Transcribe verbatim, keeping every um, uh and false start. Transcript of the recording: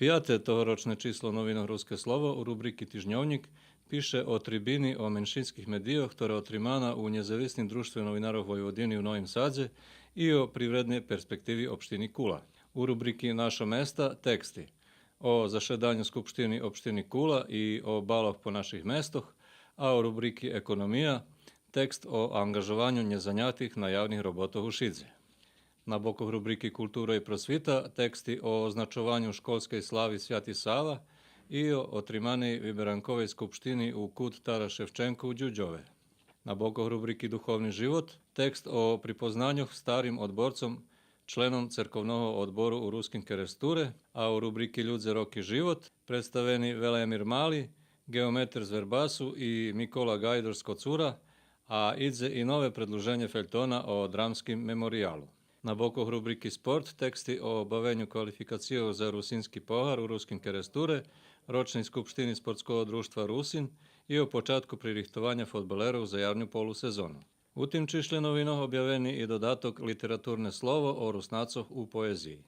Пияте тогорочне число новинох Руске слово у рубрики Тижньовнїк пише о трибини о меншинских медийох, котра отримана у Нєзависним дружтве новинарох Войводини у Новим Садзе и о привредней перспективи општини Кула. У рубрики Нашо места тексти о зашеданю Скупштини општини Кула и о балох по наших местох, а у рубрики Економия текст о анґажованю нєзанятих на явних роботох у Шидзе. На бокох рубрики Култура и просвита тексти о означованю школскей слави Святи Сава и о отриманей виберанковей скупштини у кут Тарас Шевченко у Дюдьове. На бокох рубрики Духовни живот текст о припознаньох старим одборцом, членом Церковного одбору у Руским Керестуре, а у рубрики Людзе, роки, живот представени Велемир Мали, ґеометер з Вербасу и Микола Ґайдор з Коцура, а идзе и нове предлуженє фельтона о Драмским мемориялу. На бокох рубрики Спорт тексти о бавеню квалификацийох за Русински погар у Руским Керестуре, рочней скупштини Спортского дружтва Русин и о початку пририхтованя фодбалерох за ярню полусезону. У тим чишлє новинох обявени и додаток Литературне слово о Руснацох у поезиї.